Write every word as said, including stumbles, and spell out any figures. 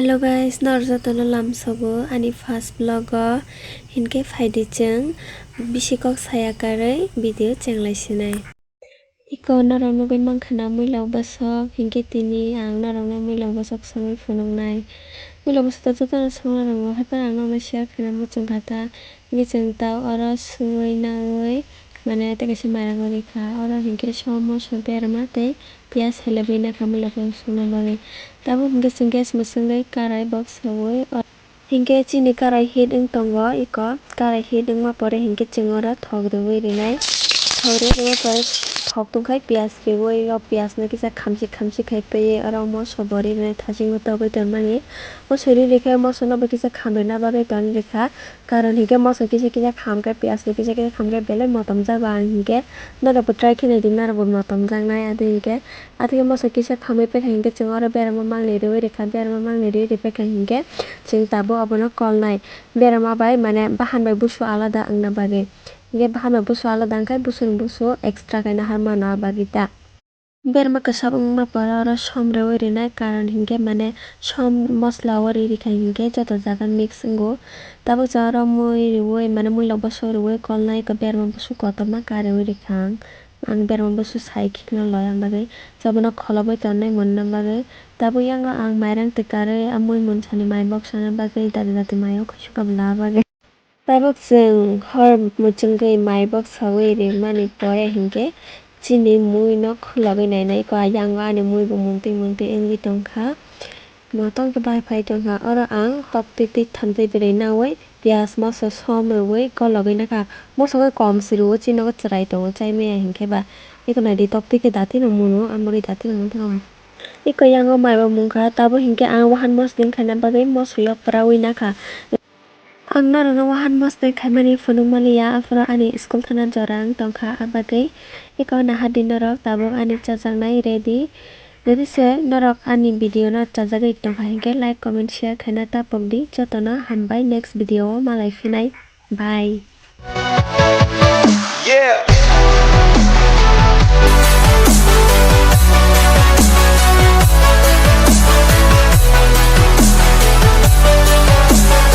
Hello guys, norok jotono lamsogo ani first vlog o, hinkhe phaidi chwng bisi kok saya karwi video chenglai sinai. Iko norok nugwi mankha na muilok bwswk, hinkhe tini ang norokno muilok bwswk songwi phunuknai. Muilok bwswk to jotono songna nango, haphano ang norokno share khaina muchungkha ta. Hinkhe chwng ta oro suwi nawi mane tei kaisa mairang rikha. Oro hinkhe som, moso, berma tei piyaj helebwi nakha muilok songna bagwi. Tabuk hinkhe chwng gas mwswngwi karai bok sawi. Hinkhe chini karai heat wng tongo, iko karai heat wngma pore hinkhe chwng oro thok rwwi rinai. Thok rwwi rwma pore thok tongkhai piyaj riwi, o piyaj no kisa khamsi khamsi khai paiwi oro moso bo ri rinai, thasingo togwi tonmani. Moso ri rikhe moso no bo kisa khamrina bagwi tong rikha, karon hinkhe moso kisa kisa khamkhe piyaj no kisa kisa khamkhe belai motomjago ang hinkhe. Norokbo try khe naidi, norokbo motomjaknai adi hinkhe. Atwkhe moso kisa khamwi paikha hinkhe chwng oro berma mangni rwwi rikha, berma mangni rwwi ripaikha hinkhe chwng tabuk obono kolnai. Berma bai mane bahan bai busu alada wngna bagwi. Hinkhe bahan bai busu alada wngkhe busuni busu extra khe naharmano bagwi ta. Berma kwchap wngma pore oro som rwwi rinai, karon hinkhe mane som mosla o ri rikha hinkhe joto jaga mix wngo. Tabuk chwng oro mui rwwi mane muilok bwswk rwwi kolnai, eko berma busu kotorma kariwi rikha ang. Ang berma busu sai kheno loyang bagwi, jobono kholobwi tonwi monna bagwi. Tabuk yango ang mairang twkarwi a mui munsani mai boksana bagwi dati dati maio khuisukha bwla bagwi. Tabuk chwng hor muchungwi mai boksawi rimani pore hinkhe chini mui no khulogwi nainai, eko yango ani mui bo mungtwi mungtwi wngwi tongkha. Motong khe bai phai tongkha. Oro ang toptwi twi thamtwi bwrwi nawi piyaj moso som rwwi kologwi nakha. Moso khe kom se rwo, chini nogo chwrai tongo chai maya hinkhe ba. Eko naidi toptwi khe dati no muno, amorwi dati no muno. Eko yango maibo mungkha, tabuk hinkhe ang wahan mosodeng khaina bagwi moso yok prawi nakha. Ang norokno wahan mosodeng khaimani phunukmani ya, aphuru ani school thana jora wng tongkha, abagwi eko nahardi norok tabuk ani chajaknai ready. Jodi se norok ani video no chajagwi tongkha hinkhe like, comment, share khaina tapokdi. Jotono hambai, next video o malai phinai. Bye.